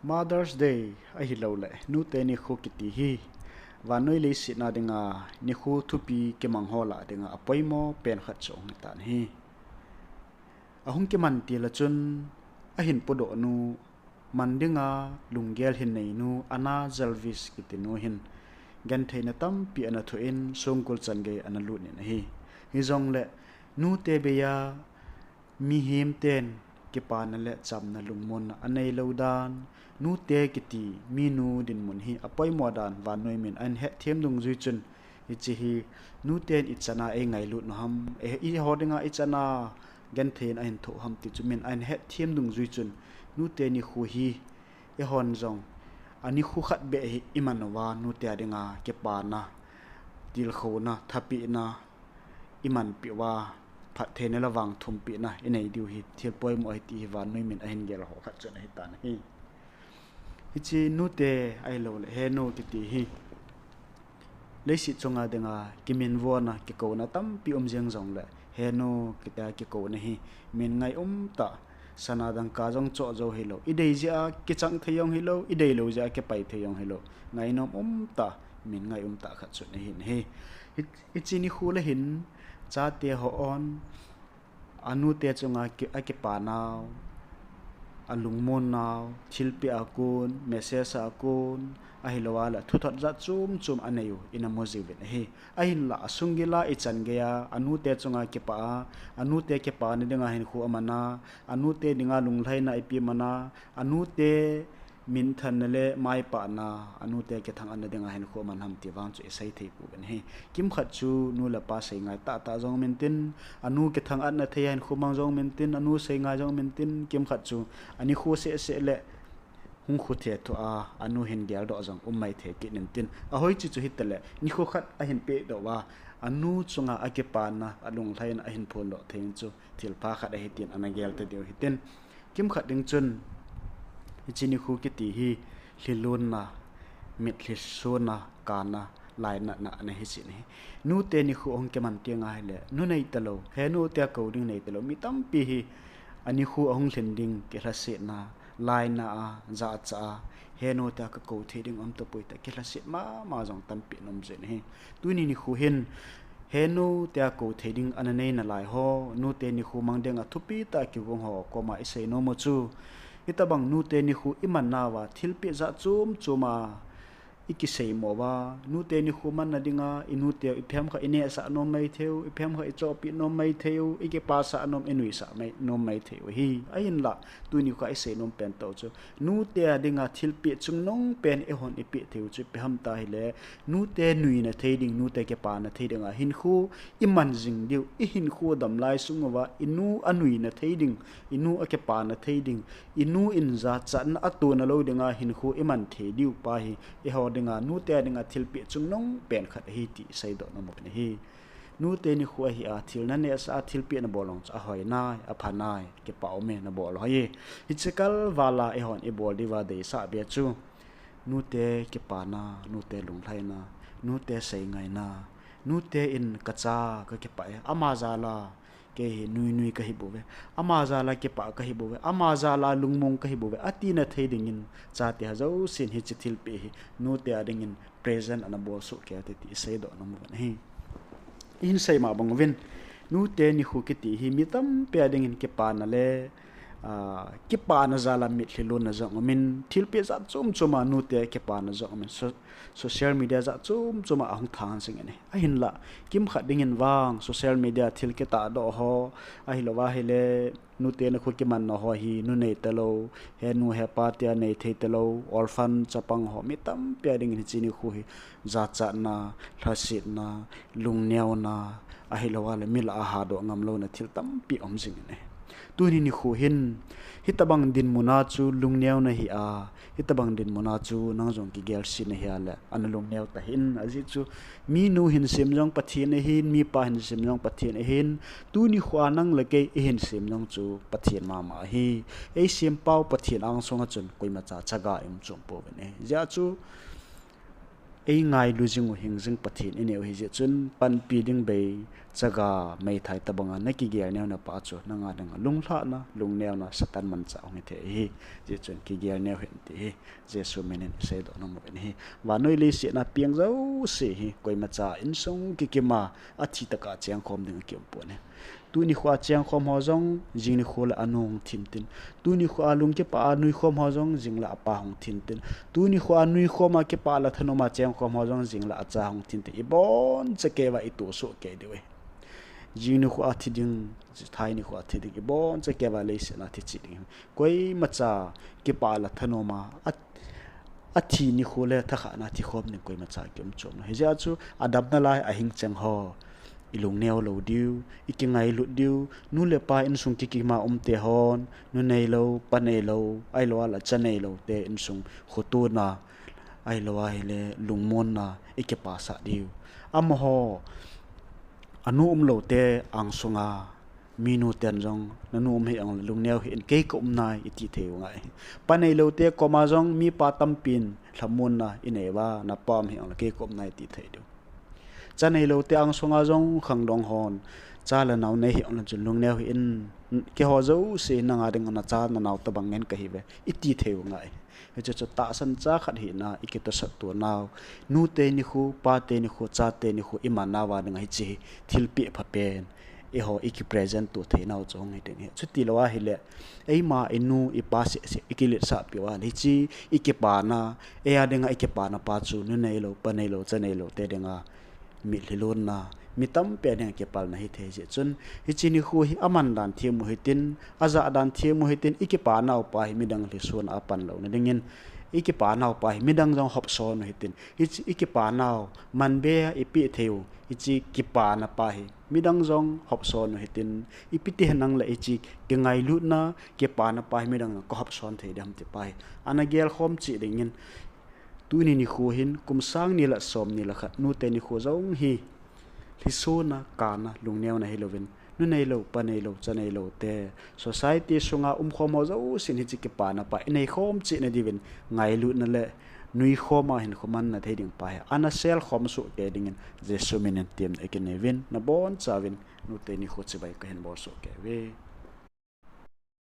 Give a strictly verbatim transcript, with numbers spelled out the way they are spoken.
Mother's Day ahilouleh nute nikho kiti hi vannoi leiset a dinga nikho thupi kimang ho lah dinga apoimo pen khat chu ahung hitan ahi. Ahung kiman til a chun ahin podoh nu, man dinga lunggel hin nei nu Anna Jarvis kiti nu hin gentheina tampi ana thoh in songkul chan gei ana lut in ahi. Hijongleh nute beiya mihem ten kipana le chamna lungmonna anei lou dan, nute kiti minu dinmun hi apoimo dan vannoi min ahin hetthem dungjui chun, hiche hi nuten ichan a eingailut u ham, eiho dinga ichan a genthei in ahin thoh ham ti chu min ahin hetthem dungjui chun, nute nikho hi eihon jong anikho khat beh hi iman uva nute a dinga kipana, tilkhouna, thapehna imanpeh uva, phattheina le vangthumpehna inei diu hi thil poimo ahi ti hi vannoi min ahin gel ho khat chun ahitan ahi. Hiche nute ahilouleh henu kiti hi leiset chunga dinga kiminvona, kikouna tampi um jeng jongleh henu kitia kikouna hi min ngai umtah, sana dangka jong choh jou hilou, idei jeh a kichang thei jong hilou, ideilou jeh a kipai thei jong hilou, ngainom umtah, min ngai umtah khat chu ahin ahi. Hiche nikho le hin chate hon anute chunga akipanau, alungmonnau, thilpeh a kon, message a kon, ahilouleh thuthot jat chom chom anei u ina mu jiuvin ahi. Ahinlah asunggil a ichan geiya anute chunga kipah a, anute kipana dinga hinkho aman a, anute dinga lunglhaina ipi man a, anute minthanna le maipahna, anute kithang-atna dinga hinkho aman ham ti vang chu isei thei pouvin ahi. Kimkhat chu nu le pa seingai tahtah jong um intin, anu kithang-atna thei a hinkho mang jong um intin, anu seingai jong um intin, kimkhat chu anikho sehseh le hung kho thethu a, anu hin geldoh jong um maithei kit intin, ahoi chu chu hitaleh nikho khat ahin pehdoh uva, anu chunga akipana, alunglhaina ahin phondoh thei in chu thilpha khat ahi tin ana gel ta diu hitin. Kimkhat ding chun hiche nikho kiti hi lhilunna, mitlhi sonna, kana, lainatna ana hichen ahi. Nute nikho ahung kiman tenga hileh nu nei talou, henu tia kou ding nei talou, mi tampi hi anikho ahung lhin ding kilhasetna, laina a, jachat a, henu tia kakou thei ding um tapoi tia kilhaset mama jong tampi ana um jin ahi. Tuni nikho hin henu tia kou thei ding ana nei nalai ho, nute nikho mang dinga thupi tah kigong ho koma isei nom u chu, hitobang nute nikho iman nauva thilpeh jat chom chom a ikiseimo uva, nute nikho manna dinga inute u ipi ham khat inehsah nom maithei u, ipi ham khat ichohpeh nom maithei u, ikipasah nom, inuisah mai nom maithei u ahi. Ahinlah tuni nikho a isei nom pen tah u chu, nute a dinga thilpeh chungnung pen eihon ipeh thei u chu ipi ham ta hileh, nute nuina thei ding, nute kipana thei dinga hinkho iman jing diu, ihinkho damlai sung uva inu anuina thei ding, inu akipana thei ding, inu in jachatna atona lou dinga hinkho iman thei diu pa hi eiho dinga, nute a dinga thilpeh chungnung pen khat ahi ti iseidoh nom u ahi. Nute nikho ahi a thil nanehsah a thilpeh nabol jong chu ahoi nai, apha nai, kipah ume nabol u hi. Hiche kalval a eihon ibol diuva deisah beh chu, nute kipana, nute lunglhaina, nute seingaina, nute in kacha kakipah e, ama jal a kei hi nuinui kahi bouve, ama jal a kipah kahi bouve, ama jal a lungmong kahi bouve atina thei dingin, chate ho jousen hiche thilpeh hi nute a dingin present ana bol soh kei ute ti iseidoh nom u ahi. Ihin sei ma bang uvin, nute nikho kiti hi mi tampi a dingin kipana le, ah, kipana jal a mitlhi lonna jong umin, thilpeh jat chom chom a nute kipana jong umin, so-, social media jat chom chom a ahung thang jing in ahi. Ahinlah kimkhat dingin vang social media thil kitahdoh ho, ahilouva hileh nute nikho kimanna ho hi nu nei talou, henu hepa tia nei thei talou, orphan chapang ho mi tampi a dingin hiche nikho hi jachatna, lhasetna, lungneona, ahilouva leh mi lah a hadoh ngam louna thil tampi um jing in ahi. Tuni nikho hin hitobang dinmun a chu lungneona hi a, hitobang dinmun a chu nang jong kigel sih nahi a leh ana lungneo tahih in, ajeh chu minu hin sem jong Pathen ahin, mipa hin sem jong Pathen ahin, tuni nikho a nang le kei ihin sem jong chu Pathen mama ahi. Eisempau Pathen angsunga chun koimacha chaga ium chom pouvin ahi. Hijeh a chu eingailu jing u hing jing Pathen inei u hijeh chun panpi ding bei, Chaga meithai tobanga nakigel neuna pa chu nanga dinga lunglhahna, lungneuna, Satan manchah hung hithei ahi. Hijeh chun kigel neu hih in ti hi Jesu minin iseidoh nom uvin ahi. Vannoi leiset a peng jouse hi koimacha insung kikima athi tokah chengkhom ding akium pon ahi. Tuni nikhoa chengkhom ho jong jing nikho le anu hung thin tin. Tuni nikhoa lung kipah a nuikhom ho jong jing le apa hung thin tin. Tuni nikhoa nuikhom a kipah le thanoma chengkhom ho jong jing le acha hung thin tin. Iboncha keiva itoh soh kei diu ahi. Jing nikhoa thi ding, thai nikhoa thi ding, iboncha keiva leiset a thi cheh ding. Koimacha kipah le thanoma athi nikho le thakhahna thikhom ding koimacha kium chom lou. Hijeh a chu adamna lai ahing cheng ho ilungneu lou diu, ikingailut diu, nu le pa insung kikima umte hon, nu neilou, pa neilou, ahiloule cha neiloute insung khotona, ahilou ahile lungmonna ikipasah diu. Amaho anu umloute angsunga minu ten jong, nanu um hih jongle lungneu hih in, kei kaum nai iti thei u ngai. Pa neiloute koma jong mipa tampin lhamonna inei uva, napa um hih jongle kei kaum nai iti thei diu. Cha neiloute angsunga jong khangdong hon cha le nao nei hih jongle chun lungneu hih in, keiho jouse nanga dinga nacha nanao tobang ngen kahiuve iti thei u ngai. Hiche chu tahsan cha khat hina ikitosot to nau, nute nikho, pate nikho, chate nikho iman nauva dinga hiche hi thilpeh phapen eiho ikipresent to theinau chu hung hiding ahi. Chutilou ahile eima inu ipa sehseh ikiletsahpeh uva le hiche ikipana, eia dinga ikipana pa chu nu neilou, pa neilou, cha neiloute dinga mitlhi lonna, mi tampi a dinga kipalna hithei jeh chun, hiche nikho hi aman dan them u hitin, ajah dan them u hitin, ikipanau pa hi midang lhisona apan louna dingin, ikipanau pa hi midang jong hopson u hitin, hiche ikipanau manbea ipeh thei u hiche kipana pa hi midang jong hopson u hitin, ipi ti henlang le hiche kingailutna kipana pa hi midang jong kahopson thei ding ham ti pa hi ana gelkhom cheh dingin, tuni nikho hin kum sang ni le som ni le khat nute nikho jong hi lhisona, kana, lungneuna hilouvin, nu neilou, pa neilou, cha neiloute, society sunga umkhom ho jousen hiche kipana pa ineikhom cheh na diuvin, ngailutna le nuikhoma hinkho manna thei ding pa hi ana selkhom soh kei dingin Jesu minin temna ikinei uvin, nabonchauvin nute nikho chibai kahin bol soh kei uve.